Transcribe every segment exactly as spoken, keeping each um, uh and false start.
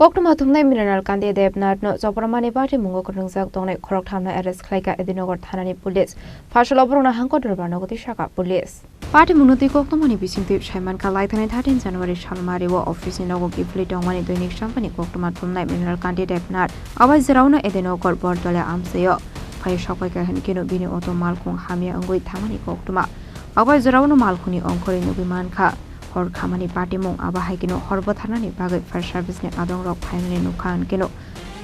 Koktwma thumnai Mrinal Kanti Debnath no Chopramani patimungo kwrwngjak tongnai khoroktham no arrest khlaikha Edinagar thanani police. Pharsalo borokno hangko dorbar no goti saka police. Patimungno twi koktwmani bisingtwi saimankha, laithani thirteen January salmari o office ni nogo kiphilwi tongmani Doinik Sampani koktwma thumnai Mrinal Kanti Debnath abai jora uno Edinagar Bordolia amchaio phai sokpaikha hinkhe no bini auto malkhung hamya wngwi thangmani koktwma. Abai jora uno malkhungni ongkhorwi nugwi mankha. Hor khamani patimung abo hai kheno hor bwtharnani bagwi fire service ni adongrok phainani nukha hinkhe no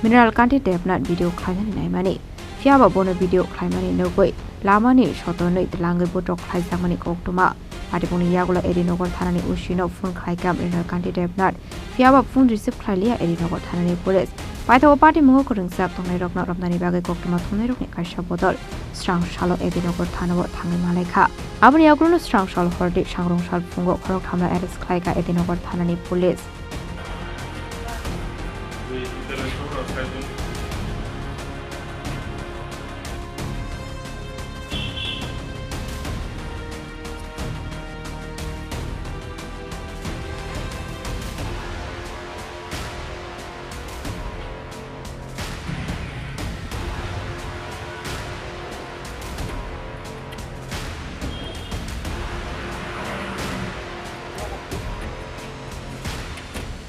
Mrinal Kanti Debnath video khlainani naimani. Phiya ba bono video khlaimani nugwi lamani sotonwi twlangwi botok khlaijakmani koktwma. Patimungni yagulo Edinagar thanani O C no phone khlaikha Mrinal Kanti Debnath. Phiya ba phone receive khlailiya Edinagar thanani police. Paithago patimungo kwrwngjak tongnairokno romnani bagwi koktwma thumnairokni kaisa bodol srang salo Edinagar thanao thangwi malaikha. Aboni yagulono srang sal hordi sangrong sal phungo khoroktham no arrest khlaikha Edinagar thanani police.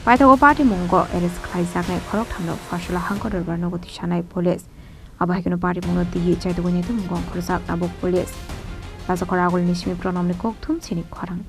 Paithago patimungo arrest khlaijaknai khoroktham no Pharsala hangko dorbar nogo tisanai police. Abo hai kheno patimungno twiwi chaitugwi naitukmung ongkhorjak tabuk police. Rajakhor agulni simi Pranamni kok thum chini khorang.